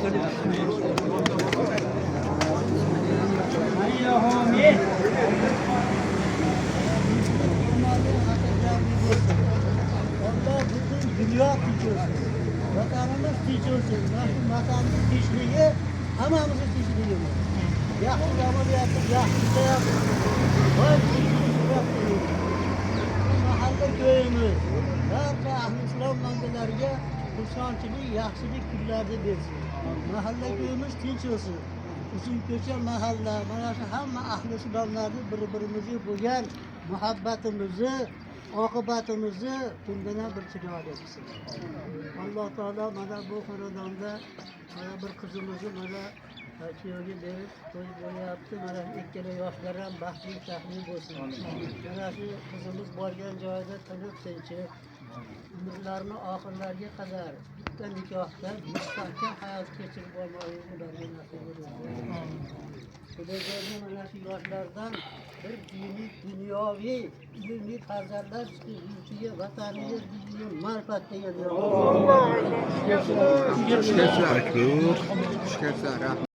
Alloh butun dunyo tinch olsun. Vatanimiz tinch olsun. Mana shu vatanning tinchligi hammamizni tinchligimiz. Yaxshi dam olyapmiz, yaxshi ishlayapmiz. Voy, tinchlik so'rab qo'yamiz. Bu mahalla ko'yimiz. Barcha ahli islom bandalariga xursandchilik, yaxshilik kunlarni bersin. Mahalla ko'yimiz tinch olsin. Uzun ko'cha mahalla, mana shu hamma ahli islomlarni bir-birimizga bo'lgan muhabbatimizni, oqibatimizni bundan ham bir chiroyli qilsin. Alloh taolo mana bu xonadonda mana bir qizimizni mana kuyovga berib to'y bo'lyapti. Mana ikkala yoshlar ham baxtli taxtli bo'lsin. Mana shu qizimiz borgan joyida tinib tinchib, umrlarini oxirlariga qadar bitta nikohda mustahkam hayot kechirib bormoqligi ularga nasib etsin. Xudojonim, mana shu yoshlardan bir diniy, dunyoviy, ilmiy farzandlar chiqib, yurtiga, vataniga, diniga ma'rifat degan. Xush kelibsizlar. Xush kelibsizlar. Rahmat.